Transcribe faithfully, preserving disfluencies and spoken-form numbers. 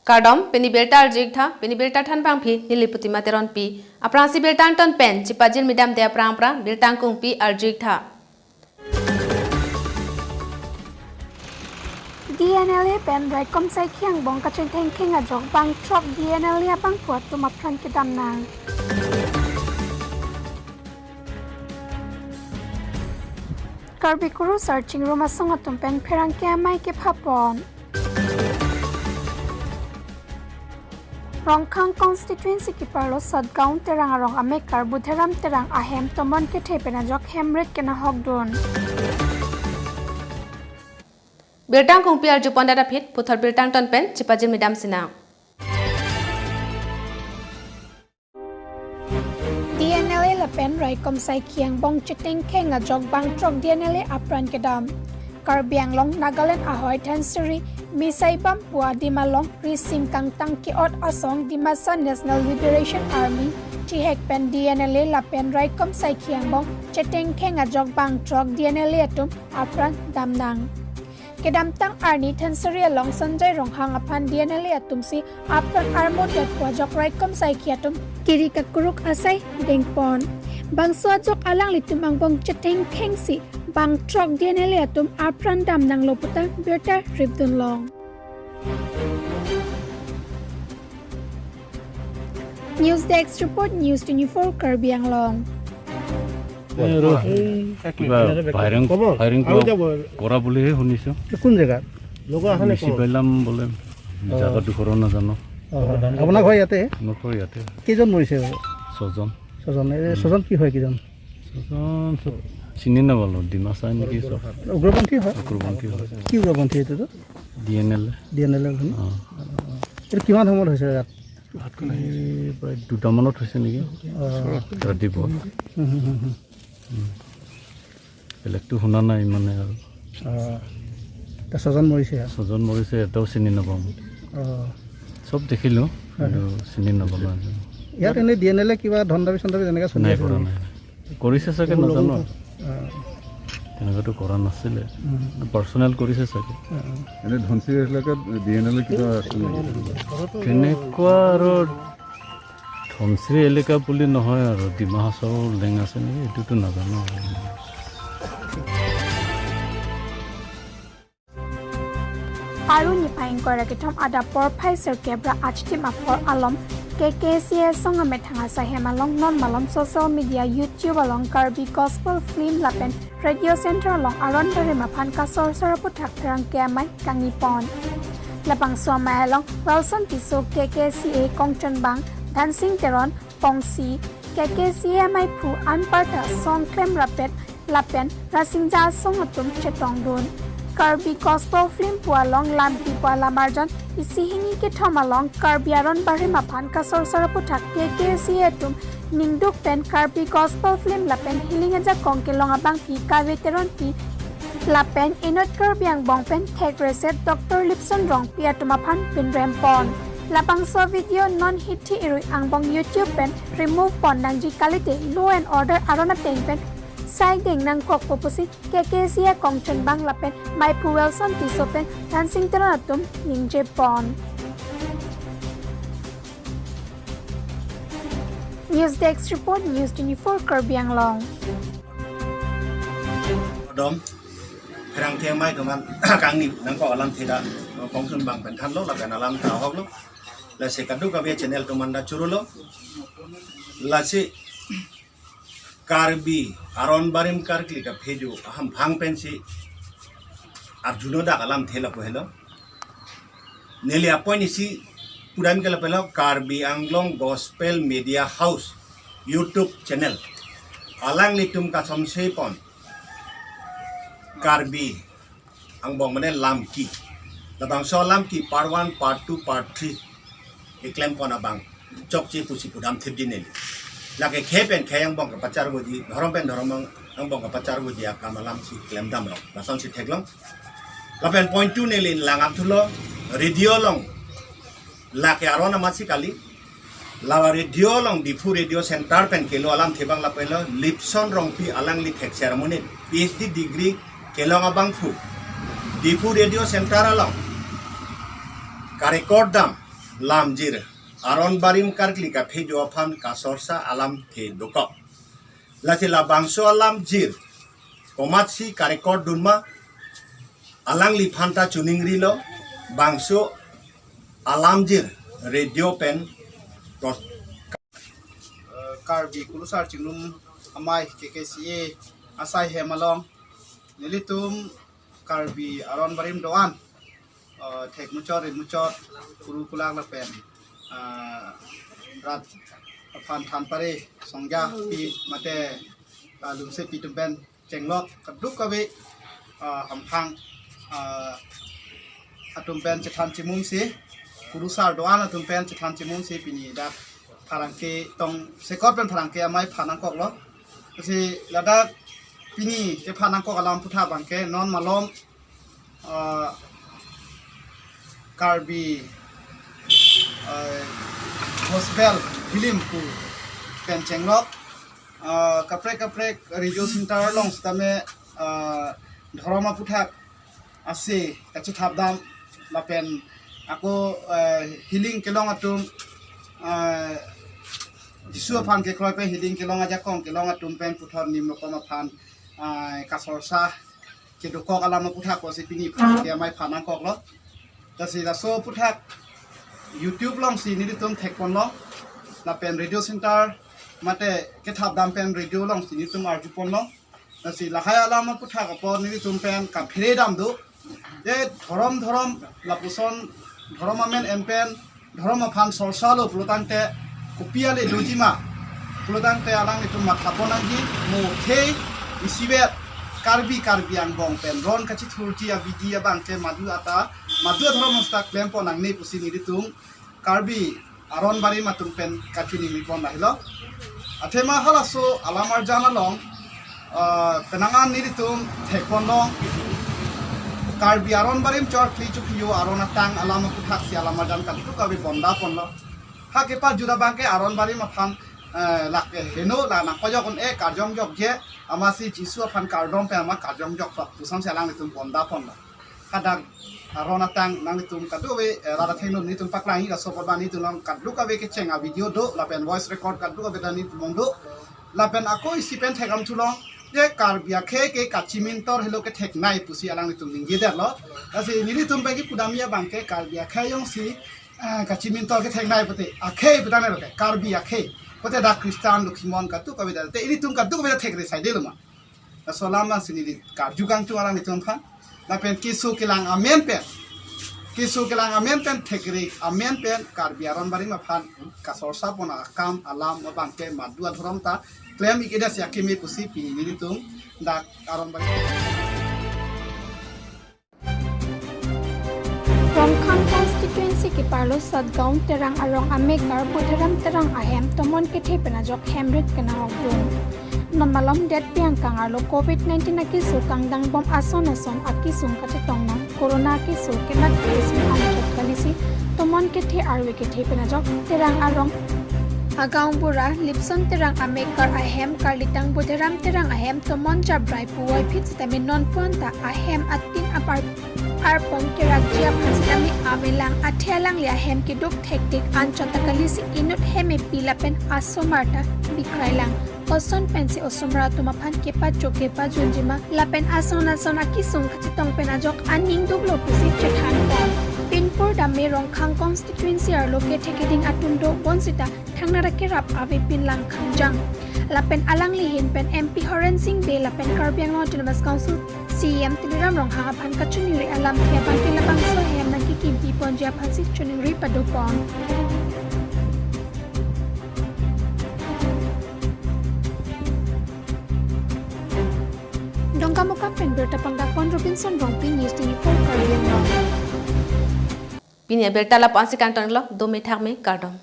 Kardom, pini birta arju-ik tha, pini birta thanbangpi neli Putima Teronpi. Aphrangsi birta angton pen chipajirmi damde aphrang aphrang birta angkungpi arju-ik tha. D N L A pen raikom saikhi angbong kachethengkheng ajok bang throk D N L A abangphu atum apran kedam nang. Karbi kurusar chingrum asong atum pen pherangke amei kepha pon. Rongkhang constituency keparlo Satgaon Terang arong amekar Budharam Terang ahem tomon kethe pen ajok hem ret kenahok dun. Birta angkungpi arju pon dada phit, puthot birta angton pen chipajirmi dam sinang. D N L A lapen raikom saikhi angbong chethengkheng ajok bang throk D N L A apran kedam. Karbi Anglong, Nagaland ahoi Dhansiri, Misaibam pu adim along risim kangtang ke-ot asong Dimasa National Liberation Army, chihek pen D N L A lapen raikom saikhi angbong chethengkheng ajok bang throk D N L A atum apran dam nang. Kedamtang arni Dhansiri along Sanjay Ronghang aphan D N L A atumsi apran armut det pu ajok raikom saikhi atum kiri kakuruk asai dengpon. Bangso ajok alanglitum angbong chethengkhengsi bang throk D N L A atum apran dam nanglo puta birta ripdun long. News Desk Report, News twenty-four Karbi Anglong. এই ৰ-, এই এক মিনিট, কিবা ইয়াতে bake firing, খবৰ? ফায়াৰিং আৰু কিবা যাব। কৰা বুলিহে শুনিছো। কোন জেগাত? লগৰ আহানে মিচি ক'ৰ? পাইলাম বোলে। অ। জাগাডোখৰো নাজানো। অ, হয়। আপোনাৰ ঘৰ ইয়াতে? মোৰ ঘৰ ইয়াতে। কেইজন মৰিছে? ছজন। ছজন। এই উম। ছজন কি হয়, কিজন? ছজন চব চিনি নাপালো। ডিমাচা নেকি চব? উগ্ৰপন্থী হয়? উগ্ৰপন্থী হয়। কি উগ্ৰপন্থী এইটোতো? ডি এন এল এ। ডি এন এল এ হয় ন? অ। এইটো কিমান সময়ত হৈছে ইয়াত? এই প্ৰায় দুটামানত হৈছে নেকি? অ। ৰাতিপুৱা। হুম, হুম, হুম, হুম। উম। বেলেগতো শুনা নাই মানে আৰু। অ। এতিয়া ছজন মৰিছে ইয়াত? ছজন মৰিছে, এটাও চিনি নাপাওঁ। অ। চব দেখিলো, হয়, কিন্তু হয়। চিনি নাপালো আজি। ইয়াত এনে ডি এন এল এ কিবা ধন দাবী চন দাবী তেনেকে চলি নাই আছে কৰা, নেকি? নাই। কৰিছে চাগে, নাজানো। অ। তেনেকুৱাতো কৰা নাছিলে। উম। পাৰ্চনেল কৰিছে চাগে। অ, অ। এনে ধনশিৰি এলেকাত ডি এন এল এ কিবা আছে নেকি? তেনেকুৱা আৰু ধনশিৰি এলেকা বুলি নহয় আৰু, ডিমা হাছাও লেং আছে নেকি, এইটোতো নাজানো আৰু। Aru niphai ingkoi ra kethom adap porphai sirkep ra achtim apor along K K C A asong amethang asai hem along non malom social media YouTube along Karbi Gospel Film lapen Radio Center along aron barim aphan kasorsor aputhak pherangke amei kangni pon. Labangso amei along Wilson Tisso, K K C A kongchonbang, Dancing Teron, Pongsi, K K C A ameiphu anparta Songklem Rapet lapen Rasingja asong atum chetongdun. Karbi Gospel Film pu along lampi pu alamarjan isi hini kethom along Karbi aron barim aphan kasorsor aputhak K K C A atum ningduk pen Karbi Gospel Film lapen Healing ajakong kelong abangpi Kave Teronpi lapen inut Karbi angbong pen thek reset Doctor Lipson Rongpi atum aphan pinrem pon. Labangso video non hithi irui angbong YouTube pen remove pon nangji kalite law and order aron ateng pen saideng nangkokpo pusi K K C A kongchonbang lapen meiphu Wilson Tisso pen Dancing Teron atum ningje pon. News Desk Report, News twenty-four Karbi Anglong. Dom, pherangke amei keman kangni nangkok alamthe ta kongchonbang pen thanlo, lapen alam ta ahoklo. Lasi kadokave channel atum anta churulo. Lasi Karbi aron barim karkli kaphejo ahamphang pensi arjuno dak alamthe lapu helo. Neli apoint isi pudam ke lapu helo, Karbi Anglong Gospel Media House YouTube channel. Alanglitum kasomse pon Karbi angbong mane lamki. Labangso lamki part one, part two, part three keklem pon abang chokche pusi pudam thipji neli. Lake khei pen khei angbong kapachar voji, dhorom pen dhorom ang-, angbong kapachar voji akam alamsi klemdam rong. Lasonsi theklong. Lapen point two neli langam thulo, radio along lake aron amatsi kali. Lawa radio along Diphu Radio Center pen kelo alamthe abang lapu helo, Lipson Rongpi alangli thekser amonit, P H D degree kelong abangphu Diphu Radio Center along karecord dam, lamjir, aron barim karkli kaphejo aphan kasorsa alam kedokok. Lasi labangso alamjir komatsi karecord dunma, alangliphan ta choningrilo. Bangso alamjir radio pen pros- eh, Karbi Kurusar Chinglum Amei, K K C A asai hem along nelitum Karbi aron barim do-an, eh, thek muchot, rit muchot, kuru kulak lapen, eh, rat aphan than pare, songja pi mate, eh, lumse pi atum pen chenglok kadokave, eh, hamphang, eh, atum pen chethan chimungsi, kurusar do-an atum pen chethan chimungsi pini dak pherangke tongsekot pen pherangke amei phan nangkoklo. Lasi ladak pini kephan nangkok alam aputhak abangke non malom, ah, Karbi, ah, Gospel Film pu pen chenglok, ah, kaprek kaprek radio center along sitame, ah, dhorom aputhak ase kachethap dam lapen ako, eh, healing kelong atum, eh, Jisu aphan kekroi pen healing kelong ajakong kelong atum pen puthot nim rokom aphan, eh, kasorsa kedokok alam aputhak pusi pini pherangke amei phan nangkoklo. Lasi laso aputhak YouTube alongsi nelitum thekponlo lapen radio center mate kethap dam pen radio alongsi nelitum arjuponlo. Lasi lahai alam aputhak apot nelitum pen kaphere dam do. Je dhorom dhorom lapuson dhorom amen en pen dhorom aphan sorsa lo pulotangte kopi ale dojima pulotangte alanglitum mathapon nangji, mo khei isivet Karbi Karbi angbong pen ron kachithurji abidi abangke madu ata madu adhorom sita klempon nangne pusi nelitum Karbi aron barim atum pen kachiningripon lahelo. Athema halaso alam arjan along, ah, penang an nelitum thekponlo Karbi aron barim chor kli chukhiyo aron atang alam aputhak si alam arjan kadokave bondaponlo. Ha kepajut abangke aron barim aphan, eh, lake heno la nangpajok un-e karjongjokje amatsi Jisu aphan kardom pen amat karjongjok tok puson si alanglitum bondaponlo. Hadak aron atang nanglitum kadokave, eh, rat athengno nelitum paklang-i laso apot bang nelitum along kadokave kecheng avideo do lapen voice record kadokave ta nelitum along do. Lapen ako isi pen thekdam thulong je Karbi akhei ke kachimintor helo ketheknei pusi alanglitum ningjedetlo. Lasi nelitum pen kipudamji abangke Karbi akhei jongsi, eh, kachimintor ketheknei pute akhei putane roke Karbi akhei pute dak Christian lokhimon kadokave ta te ilitum kadokave ta thekre saidelo ma. Laso alam si neli karju kangtung alanglitum aphan. Lapen keso kelang amen pen, keso kelang amen pen thekre amen pen Karbi aron barim aphan kasorsapon akam alam abangke madu adhorom ta klem-ik-edet si akeme pusi pini nelitum dak aron barim. Rongkhang constituency keparlo Satgaon Terang arong amekar Bodharam Terang ahem tomon kethe pen ajok hem rit kenahokdun. Non malom det piang kang arlo covid nineteen akeso kangdangbom ason ason akesung kachetong nang corona akeso kemat kesung anchot kalisi tomon kethe arve kethe pen ajok Terang arong agaonbura Lipson Terang amekar ahem karlitang Bodharam Terang ahem tomon jabrai puvoiphit sitame non puan ta ahem atin apar arpon kerakji aphan sitame avelang athe alangli ahem keduk thektik anchot ta kalisi inut hem epi lapen asomar ta bikrailang. Koson pensi osomar atum aphan kepachok kepajunjima lapen ason ason akesung kachetong pen ajok aning duklo pusi chethanpon. Pinpur dame Rongkhang constituency arlo kethe keding atum do bonsita thangnat akerap avepin lang khangjang. Lapen alangli ahin pen M P Horen Sing Bey lapen Karbi Anglong Autonomous Council C E M Tuliram Ronghang aphan kachiningri alamthe abangke labangso ahem nangkekimpiponji aphansi chiningri padopon. Dongkamukam pen birta pangdakpon Robinson Rongpi, News twenty-four Karbi Anglong. Pini abirta lapu-ansi kangtonlo, dome thakme, kardom.